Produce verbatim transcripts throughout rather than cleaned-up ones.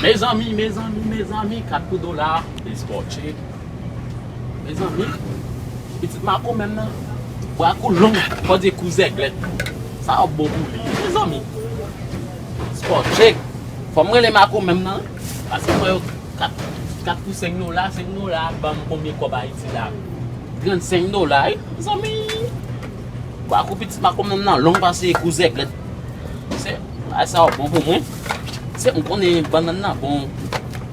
Mezanmi, mezanmi, mezanmi, kat pou dola, e sport check. Mezanmi, pitit makomè m nan, bra kou long, fò di kou zèglèt. Sa ap bon pou li. Mezanmi, sport check. Fò m rele makomè m nan, paske mwen yo kat, kat pou senk dola, senk dola ap ban m konbyen kòb Ayiti la? Trannsenk dola, wi, mezanmi. Bra kou pitit makomè m nan long pase kou zèglèt. Se, bagay sa ap bon pou mwen. Se, m konnen bannann nan bon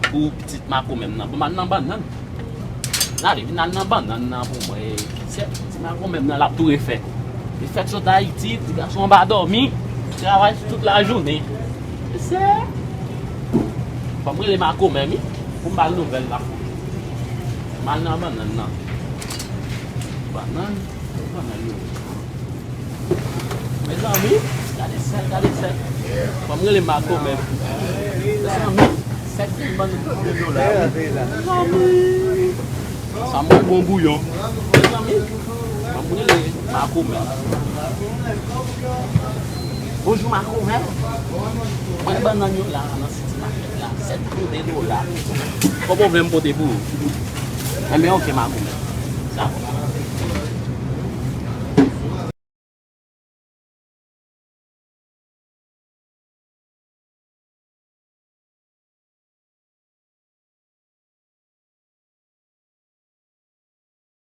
pou pitit makomè m nan. Bon, m al nan bannann. N ale, vin al nan bannann nan pou mwen. Se, ti makomè m nan, l ap tou refèt. Li fèt sot Ayiti, ti gason anba dòmi, travay tout lajounen. Se, fò m rele makomè m, wi, pou m ba l nouvèl la. M al nan bannann nan. Bannann, bannann yo. Mezanmi, gade sèl, gade sèl. Fò m rele makomè m. Mezanmi, sèl ki ban nou de dola. Mezanmi, sa mwen bon bouyon. Mezanmi, fò m rele makomè m. Bonjou, makomè. Mwen bannann yo la, nan City Market la. Sèt pou de dola. Kòman w vle m pote pou ou? Enben, oke, makomè. Sa bon.